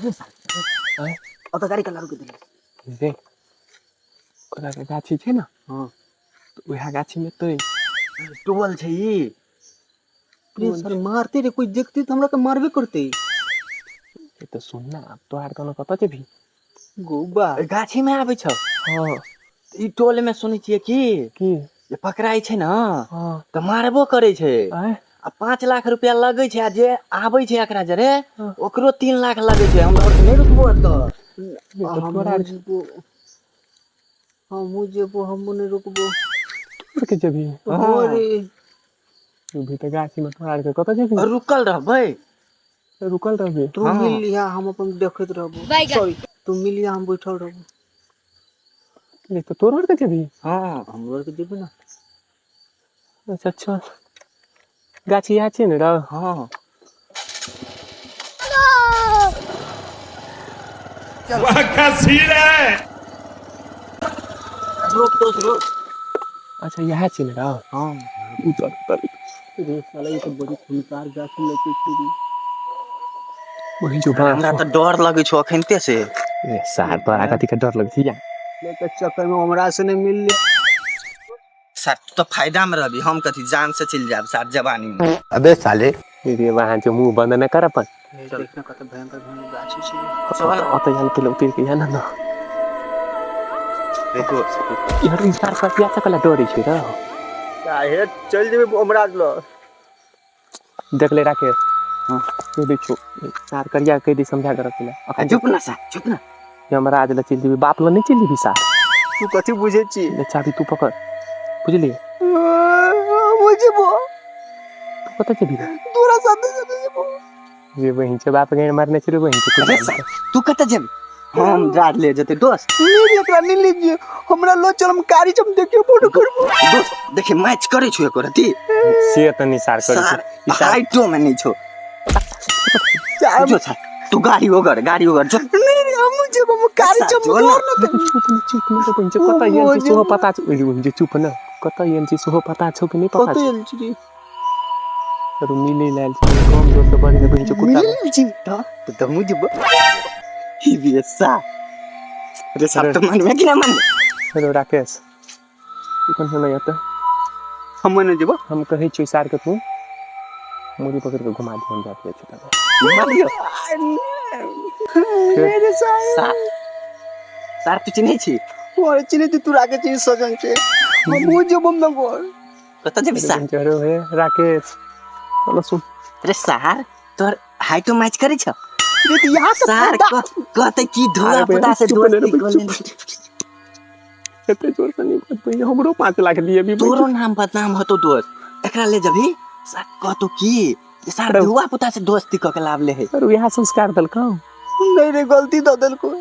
आँय? ओतऽ गाड़ी कला रुकि देली। रे ओकरा के गाछी छै ने। हाँ। तऽ उएह गाछीमे एतै। टोल छै ई। रे सर मारते रे, कोई देखते तऽ हमरा के मारबे करते। ए तऽ सुन ना, आब तोहार कोनो कतऽ जेबही? गोबा ओहि गाछी में आबै छौ? हँ। ई टोल में सुनै छियै की की? जे पकड़ाइ छै ने हँ। तऽ मारबो करै छै। आँय? आ 5 लाख रुपया लगै छै, आ जे आबै छै एकरा जरे हँ। ओकरो 3 लाख लगै छै। हमरा आरके नहि रुकबो एतऽ। रे तऽ तोरा हमहूँ जेबो, हमहूँ जेबो, हमहूँ नहि रुकबो। तोड़ के जेबही? हँ रे। तू भी तऽ गाछीमे तोरा आरके कतऽ जेबही? रुकल रहबै। रुकल रहबही? तू हाँ। मिल लिहा, हम अपन देखैत रहबो। सॉरी, तू मिल लिहा, हम बैठल रहबो। रे तऽ तोरो आरके जेबही? हँ। हमरो आरके जेबे ना। अच्छा चल, गाछी इएह छियै ने रौ? हँ। वाह क्या सीन है। रोक दोस्त रोक। अच्छा इएह छियै ने रौ? हँ। उतर उतर। रे साला, ई तऽ बड़ी खूनकार गाछी लगै छै रे। वही जो बाँस। हमरा तऽ डर लगै छौ अखनते से। रे सार, तोरा कथी के डर लगै छै? या के चक्कर में हमरा से नहीं मिल। सर तू तऽ फायदा में रहबी, हम कथी जान से चलि जायब सार जवानी में। अबे साले। रे वहाँ जो मुँह बंद न कर अपन। देखना कते भयंकर भयंकर गाछी छै। चल। ओतऽ जान पहिले उतर के या ना ना। देखो। यार ई सार कथिया से कला डरे छै रौ? काहे चल जेबे हमरा लग। देख ले राकेश। हाँ। तू देखो सार करिया कह दी, समझा कर रखले। आ चुप ना सार, चुप ना। यमराज लए चलि जेबी, बाप लए नहि चलि जेबी सार। तू कथी बुझै छी? ले चाबी तू पकड़, बुझलियै? हमहूँ जेबो। तू कतऽ जेबी रे? तोरा साथे साथे जेबो। जे बहिन छै बाप के मारने छै रे बहिन छै। अरे सार तू कतऽ जेबी? हम राज ले जेतै दोस्त। नहीं रे, एकरा नहीं ले जियो, हमरा लो चल, हम कारी हम देखियो फोटो करबो। दोस्त देखी मैच करै छौ एको रति? से तऽ नहीं सार करै सार छै ई सार। हाइटो में नहीं छौ। सार जो सार तू गाड़ी ओगर, गाड़ी ओगर जो। नहीं रे, हमहूँ जेबो, हम कारी सार, हम जो ना। डर न। चुप न, चुप न रे बहिन छै, कतऽ आयल छी सेहो पता छौ? ओहि बहिन छै, चुप न, कतऽ आयल छी सेहो पता छौ कि नहि पता कतऽ छौ? आयल छी रे? तरू मिलै लए आयल छी, कम जोर से बजै बहिन छै कुत्ता। मिल छी। तऽ तऽ हमहूँ जेबो। ई बे सार रे सार, तो मानबे कि ना मानबे? हेलो राकेश, तू कन नहि एतऽ। हम नहि जेबो। हम कहै छियौ सार के, तू मुड़ी पकड़ के घुमा दिही, हम जा जाइ छी तब। मानियो। नहीं रे सार। सार सार तू चिन्है छी? और चिन्है छी, तू राके छी सजन छै। हमहूँ जेबो ना घर। कतऽ जेबी सार? चढ़ो हे राकेश, चलो सुन। रे सार, तोहर हाइटो मैच करै छौ। रे तऽ यहाँ से सार फायदा। कहतै की धोआ अरे पुता से चुप ने रे, दोस्ती कऽ चुप। लेने। एते जोर से नहीं बजबै, हमरो 5 लाख दिए भी। तोरो नाम बदनाम होतो दोस्त, एकरा ले जबही सार कहतो की जे सार अरे- धुआ पुता से दोस्ती कऽ के लाभ ले है। अरे यहाँ संस्कार देलकौ? नहीं रे, गलती दऽ देलको।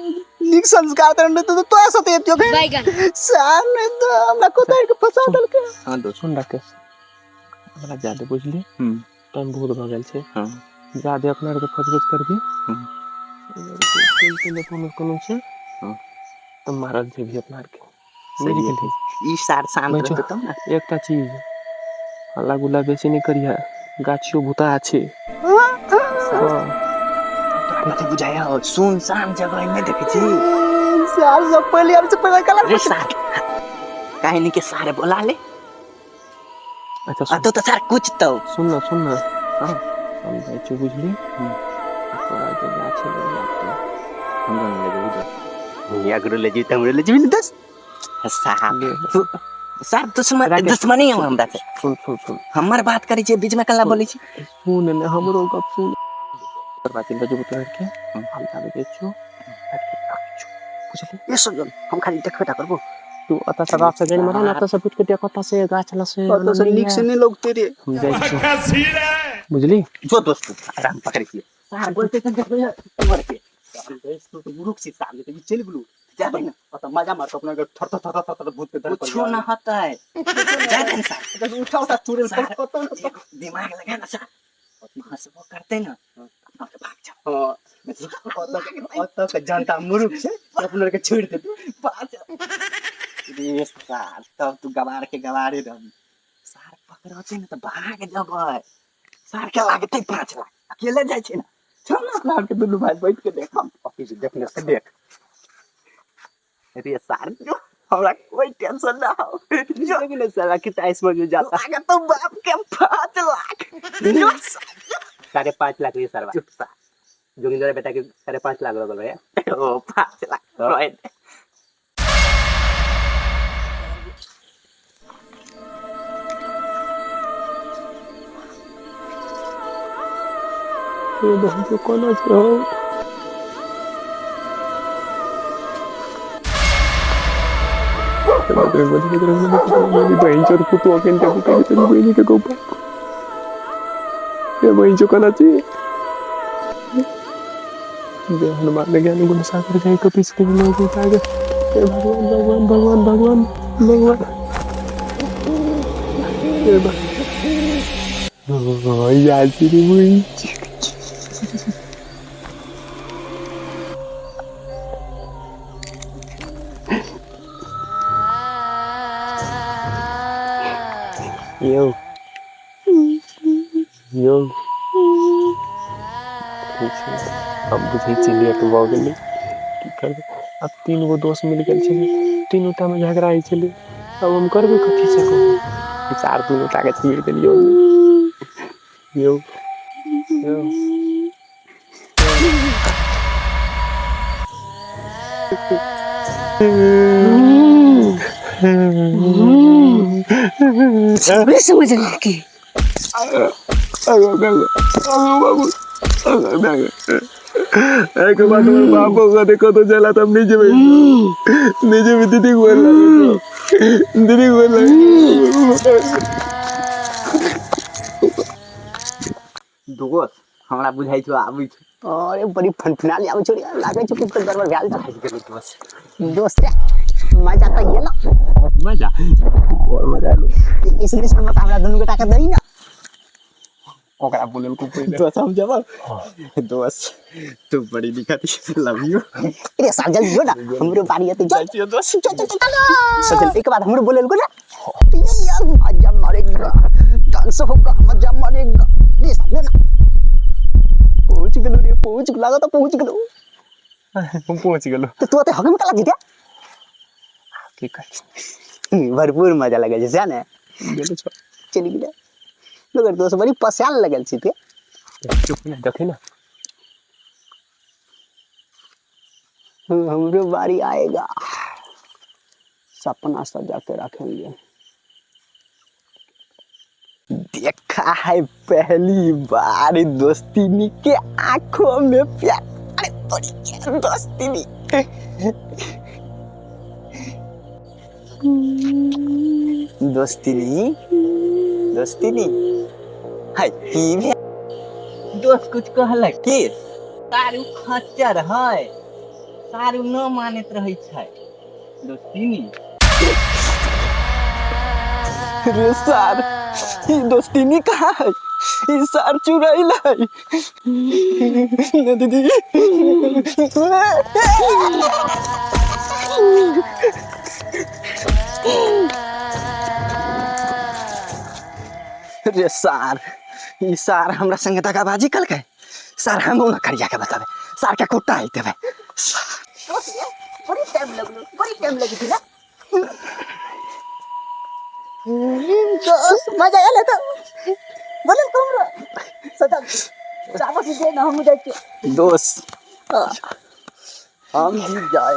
नीक संस्कार तऽ नहीं तो तोरा साथे एतियो के। सार नहीं तो हमरा कोतार के फंसा देलकै। हाँ दोस्त। सुन राकेश, हमरा जादे बुझली। हम्म। टाइम बहुत भऽ गेल छै। हाँ। जादे अपना आरके फजबज करबी हम्म। कोनो कोनो कोनो छै। हाँ। तऽ मारल जेबही अपना आरके, सही बुझि है। गेलही? ई सार शांत बैठो। रहतौ तब ने। एकटा चीज, हल्ला गुल्ला बेसी नहि करिहे, गाछियो भूता छै। हाँ। तोरा कथी बुझाइ हौ? सुनसान जगह नहि देखै छी? सार सब पहले हमसे पहले कला। रे सार, काहे नहीं के सारे बोला ले। अच्छा आ सुन। तो सार कुछ तो सुन ना, सुन ना। हाँ। हम जाइ छियौ, बुझली? तोरा के गाछी लग जाते। हमरो नहीं लगे दोस्त, अगरो ले जीते, हमरो ले जीबी ने दोस्त साहब। ले। तू सार दुश्मन राकेश, दुश्मनी हो हमरा से। सुन सुन सुन। हमर बात करै छै, बीच में कल्ला बोलै छी। सुन ने, हमरो गप सुन। बात लऽ जेबो तोरा के, हम जाबे जाइ छियौ, बुझली? ये सजन, हम खाली देखबे टा करबो। तू अतऽ से बाप से जानि मरो ने, अतऽ से बुझ के देख, अतऽ से गाछ लग से। कतऽ से नीक से नहीं लगते रे। हम जाइ वाह छियौ। क्या सीन है। बुझली? जो दोस्त, आराम पकड़ै छियै सार, बोलते त देखबै तोहर के। तू तो मुरुख छी सार, ई चलि गेलू। जाबे ने। ओतऽ मजा मारतो अपना के, थर थर थर थर थर भूत के डर। कुछो ना होतै, जा दे ने सार। उठा उठा चुड़ैल। सार, कतौ न। एगो दिमाग लगा ना सार, हंसबो करतै ना, अपना के भाग जाओ। हां, ओतऽ के जनता मुरुख छै, अपना के छोड़ि देतै। रे सार, तब तू गवार के गवारे रहबी। सार पकड़ो छै ने तऽ भाग जबै, सार के लागतै 5 लाख, अकेले जाइ छै ने। चल अपना के दुनू भाई बैठ के देख, हम ऑफिस देखने से देख। अरे सार जो हमरा कोई टेंशन ना हो। जो लेकिन साला कितना इसमें जो जाता लागत तो बाप के 5 लाख। जो 5.5 लाख रे सरवा। चुप सा। जोगिंदर बेटा के 5.5 लाख लगल भैया। ओ 5 लाख रहे दे। ये बहन जो कोना छै हो। बहन चोर कुतुआ के बहिनी के गोपा। ये बहन चो कोना छै? जय हनुमान ज्ञान गुण सागर जय कपीस के लोक उजागर। हे भगवान भगवान भगवान भगवान भगवान। हे भगवान यार तेरी बहन। यो यो ठीक छै, हम बुझै छियै लेट भऽ गेलै, की करबै आब। 3 गो दोस्त मिल गेल छलै, तीनू टामे झगड़ा होइ छलै, आब हम करबै कथी से कहू? विचार दुनू टाके छोड़ि देलियौ। यौ यौ नहीं समझ रहे कि एक बात हमर बापो के कतौ चला त हम नहि जेबै, नहि जेबै। दीदी गोर लागै, दीदी गोर लागै। दोस्त हमरा बुझाइ छौ आबै छौ। अरे बड़ी फनफना ले आबै छौ रे, लागै छौ कुछ तो गड़बड़ भेल छै। आबि गेलै दोस्त। दोस्त रे, मजा तऽ एलो। मजा और मजा आलो। इसलिए सुन मत हमरा दुनू गोटा के दही ना। ओकरा बोलल को पहिले। दोस्त हम जब दोस्त तू बड़ी दिखत, लव you. रे साल जल्दी जो ना, हमरो बारी एतै। चल छियौ दोस्त। चल चल चल चल। एक बाद हमरो बोलल को ना ये यार मजा मारेगा, डांस होगा, मजा मारेगा। रे साल ना पहुंच गेलो रे, पहुंच गेलो, लागत पहुंच गेलो। हम पहुंच गेलो। तो तू ओते हगे में काला जीते की कर भरपूर मजा लगे छै ने। गेलो छौ। चलि गेलै मगर दोस्त बड़ी पस्यान लगल छी ते। चुप ना, देखी ना। हमरो बारी आएगा, सपना सजा के रखेंगे। देखा है पहली बार दोस्तीनी के आंखों में प्यार। अरे तोरी के दोस्तीनी। दोस्तीनी दोस्तीनी हाय की भे दोस्त कुछ कहलक की सारू खच्चर है, सारू न मानैत रहै छै दोस्तीनी। रे सार ई दोस्तीनी कहाँ है? ई सार चुड़ैल है न दीदी। रे सार ई सार हमरा संगे दगाबाजी कलकै। सार हम न करिया के बताबे, सार के कुट्टा है देबे। बड़ी टाइम लगलो, बड़ी टाइम लगी थी ना दोस्त। मजा आयल तो बोलल तुमरो सदा चावल से ना हम जाइ छियो। दोस्त हम जीत जाए,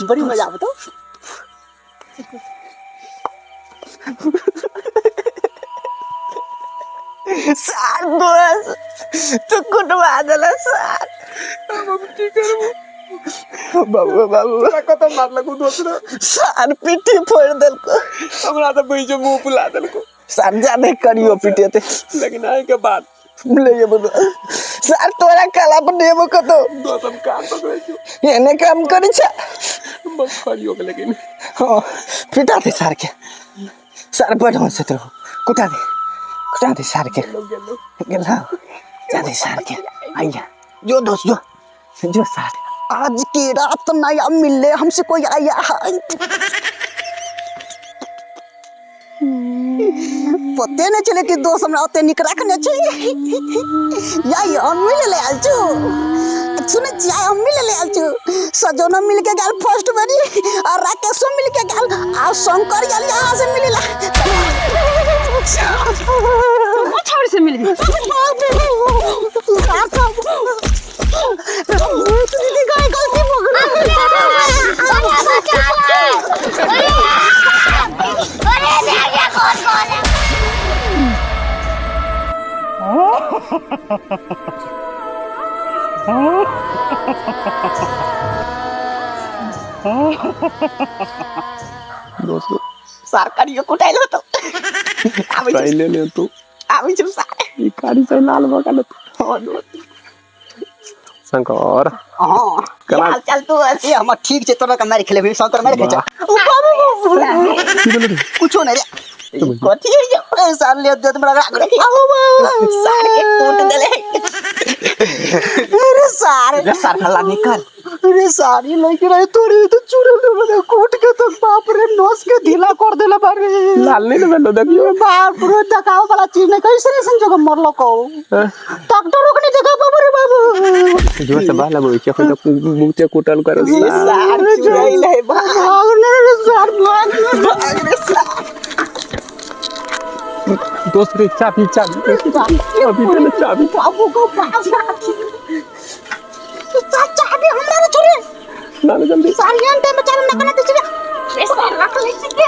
बड़ी मजा आवतो। सार दोस्त तू कुटवा देला सार। हम की करबो बाबू बाबू तोरा कतौ मारलको दोस्त रे? सार पिट्ठी फोड़ देलको। हमरा तऽ बहिन जो मुंह फुला देलको। सार जाने करियो पिटेते। लेकिन आइ के बाद ले जेबो सार, तोरा काला पर देबो कतो। दोस्त हम कान पकड़ै छियौ। एने काम करै छै। बस करियो के लेकिन। हाँ पिटा दे सार के। सार बड़ हंसत रहो, कुटा दे, कुटा दे सार के। गेलो गेलो जा दे सार के। आइया जो दोस्त जो जो सार। आज की रात नया मिले हमसे कोई आया है। पते नहि छलै कि दोस्त हमरा ओते नीक रखने छै। या हम मिल ले आयल छु, सुनै छी, आइ हम मिल ले आयल छु। सजोनो मिल के गेल फर्स्ट बारी और राकेशो मिल के गेल आ शंकर गेल यहाँ से मिलेला। छौड़ी से मिलबी? दीदी गए, गलती हो गेल। दोस्त। सार करियो कुटाइल होतो, आबै छी। पहिले ले तू। आबै छी सार। ई कारी से लाल भऽ गेल। हँ दोस्त। शंकर। हाँ। केना? हाल चाल तो ऐसे हमर ठीक छै। तोरा के मारि खेलेबी, शंकर मारि खाइ छै। ओ बाबू, की भेलै रे? कुछो नहि रे। कथी है ये? ए सार ले दे हमरा राग रे। सार के कूट देले। अरे सार। रे सार, हल्ला नहीं कर। अरे सार, ये लड़की रहे तोरे तो चूड़े ले कूट के तो बाप रे नोस के ढीला कर देला बारे। लाल नहीं ने भेलो, देखियो। बाप रे, देखाओ वाला चीज नहीं, कैसे ऐसन जगह मरलो को डॉक्टर के नहीं देखा, बाबू रे बाबू। जोर से बाल लगबै छै, एखन तक बहुते कुटल कर। रे सार, चुड़ैल है, भाग। भाग रे सार, भाग। भाग रे सार। दोस्त रे, चाबी चाबी, अभी तो चाबी। बाबू को पास चाबी हमरा रे छोड़े। ना ना, जल्दी। सार यान टाइम में चाबी नकना दे रे सार, रख ले छी के।